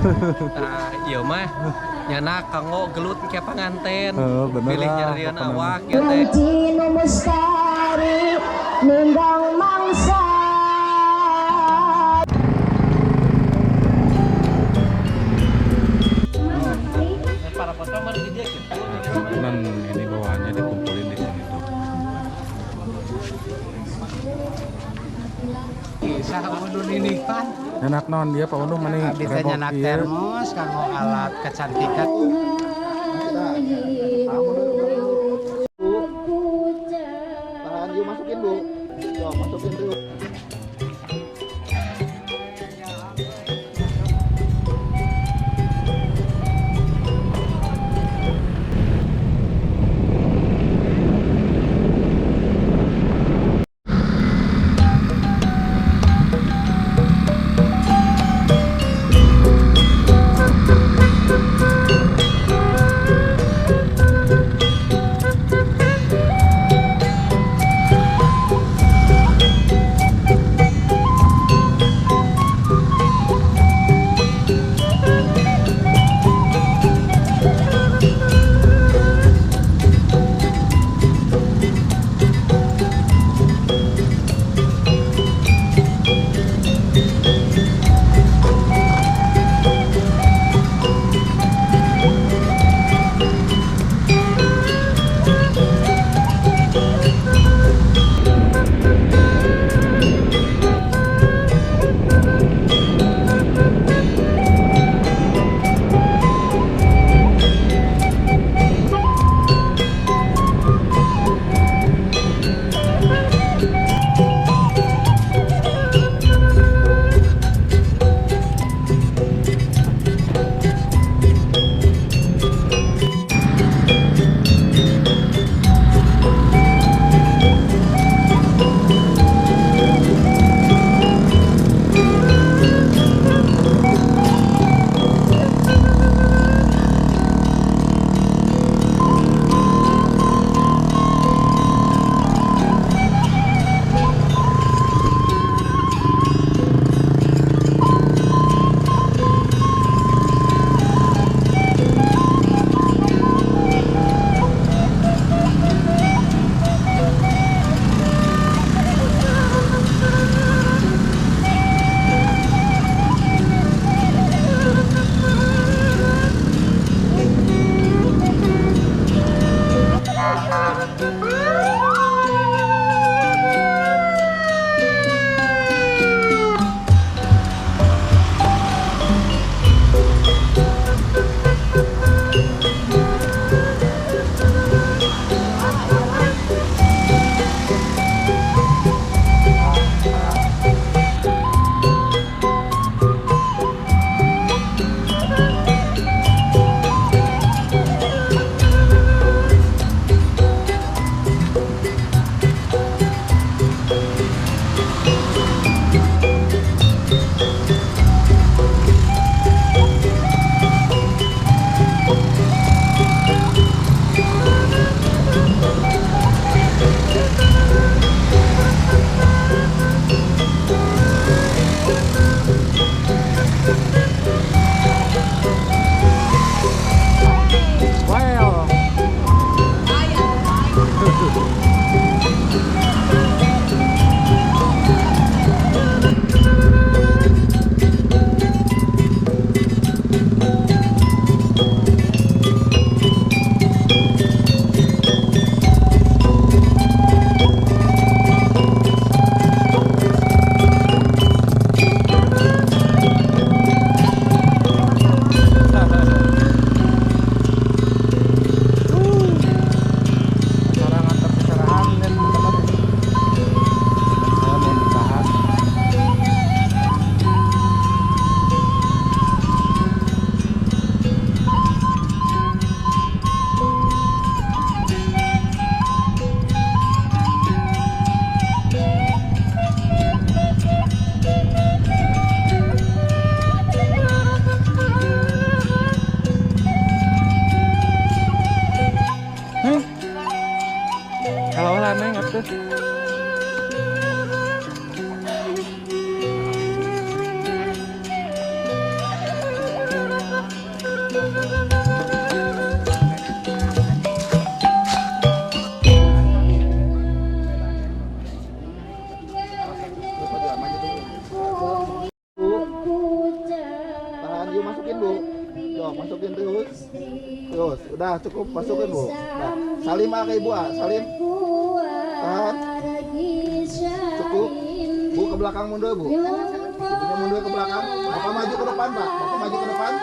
Nah, ieu mah nyana kanggo gelut ke panganten. Heeh, bener Bilih lah, nyarieun pokona mah. Awak ieu teh. Cinu mustari ninggang mangsa. Para foto mah di dieu kitu. Dan ini bawaannya dikumpulin di sini tuh. Bisa udun ini kan. Enak non dia Pak Unduh mani Bisa rebok nyenak ieu. Termos kanggo alat kecantikan. Tahan yuk, masukin, Bu. Tuh, masukin dulu. Terus, udah cukup masukin Bu. Nah, salim ah ke Ibu ah, salim. Tahan. Cukup. Bu ke belakang mundur Bu. Ibunya mundur ke belakang. Bapak maju ke depan Pak. Bapak maju ke depan.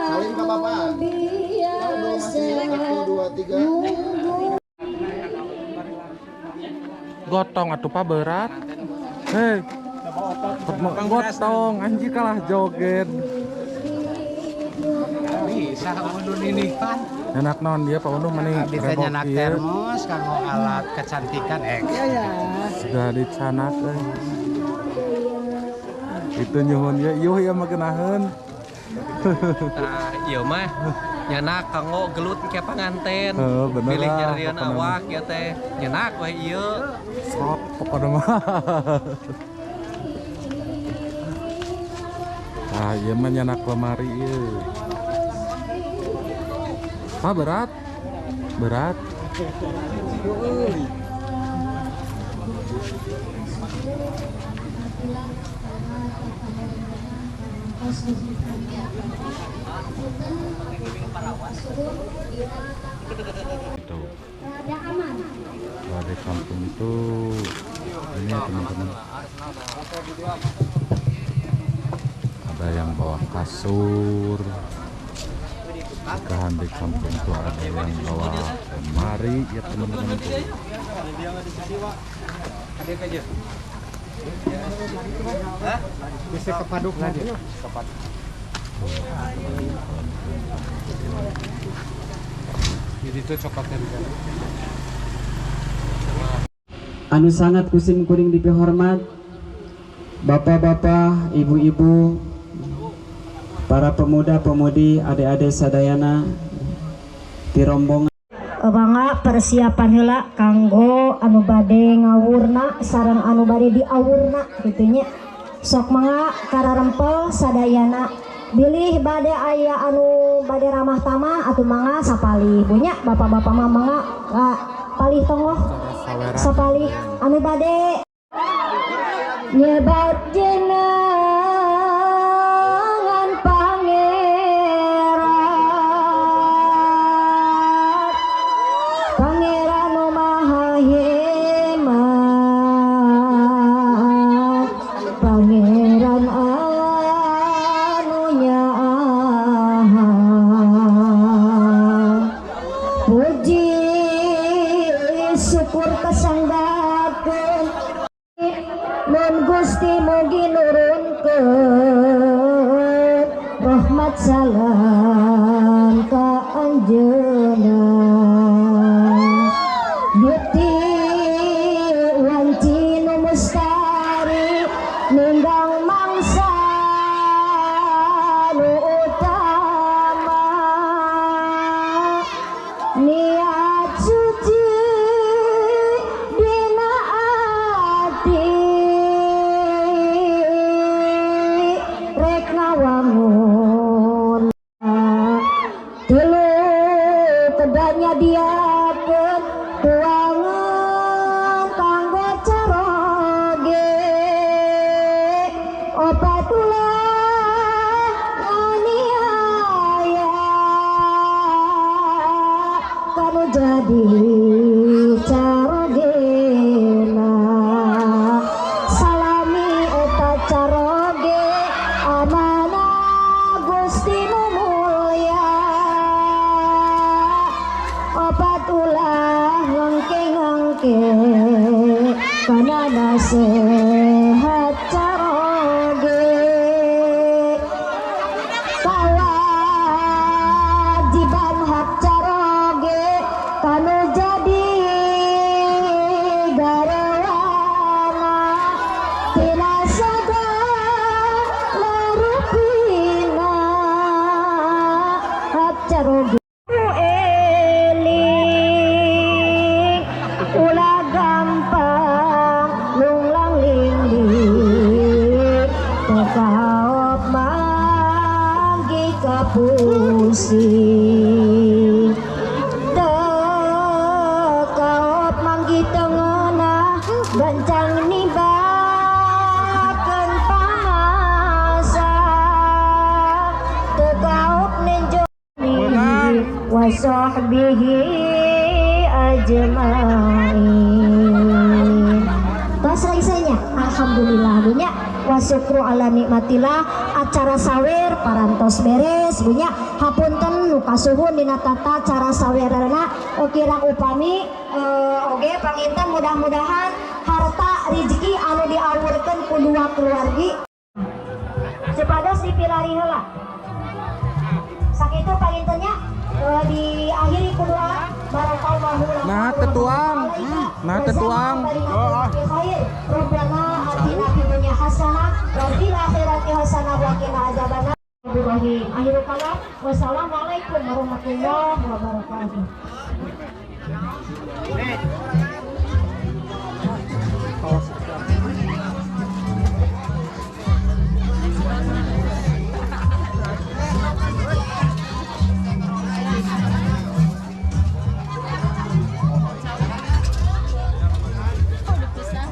Salim ke Bapak. Mundur masih 1, 2, 3. Gotong atuh Pak berat. Hei. Gotong anjir kalah joget. Bisa unun ini kan. Enak naon dia Pak Unduh mani Bisa rebok nyanak ieu. Termos kanggo alat kecantikan ek. Sudah dicanak euy. Itu nyuhun ya, yuh ya mah geunaheun. Nah, ieu mah nyanak kanggo gelut ke panganten. Heeh, bener Bilih lah, nyarian pokona mah. Awak ya teh. Nyanak we ieu. Sok pokoknya mah. Ah, ieu mah nyanak lemari ieu. Pak berat. Berat. Itu. Kalau di kampung itu ini ya teman-teman, ada yang bawa kasur. Nikahan di kampung itu ada yang bawa lemari ya teman-teman tuh. Bisa kepaduk lagi. Jadi itu coklatnya di sana. Anu sangat ku sim kuring dipihormat bapak-bapak, ibu-ibu, para pemuda-pemudi, adik-adik sadayana di rombongan. Mangga persiapan heula kanggo anu bade ngawurna sareng anu bade diawurna kitu nya. Sok mangga kararempel sadayana, bilih bade aya anu bade ramah tamah atuh mangga sapalih punya bapak-bapak mah mangga ka palih tonggoh sapalih anu bade nyebat jenengan pangeran, pangeran nu maha hebat, pangeran anu nyaah. Puji syukur kasanggakeun Nun Gusti mugi nurunkeun rahmat salam ka anjeunna. Bukti wanci nu mustari ninggang mangsa nu utama, niat suci dina ati rek ngawangun. Tilu kedanya diakeun tuangan kanggo caroge, opat ulah aniaya kanu jadi carogena. Salami eta caroge amanah Gusti nu mulya, opat ulah ngengke-ngengke kana nasehat caroge. sahbihi ajmain. Tos raisanya, alhamdulillah bunya, wa syukru ala nikmatillah. Acara sawer parantos beres bunya. Hapunten nu kasuhun dina tata cara sawerna kirang upami, oge panginten mudah-mudahan harta rezeki anu diawurkeun ku dua keluargi supados dipilari heula. Sakitu pangintennya, diakhiri ku doa barakallahu lakum. Nah, tetuang. Nah, tetuang. Khair. Rabbana atina fid dunya hasanah wa fil akhirati hasanah wa qina azabannar. Ibrahim. Akhirul kalam. Wassalamualaikum warahmatullahi wabarakatuh.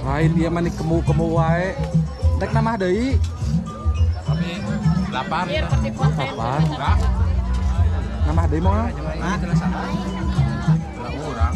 Lain dia mah nih kemu-kemu wae. Dek nambah deui. Tapi lapar. Apa? Nambah deui moal? Orang.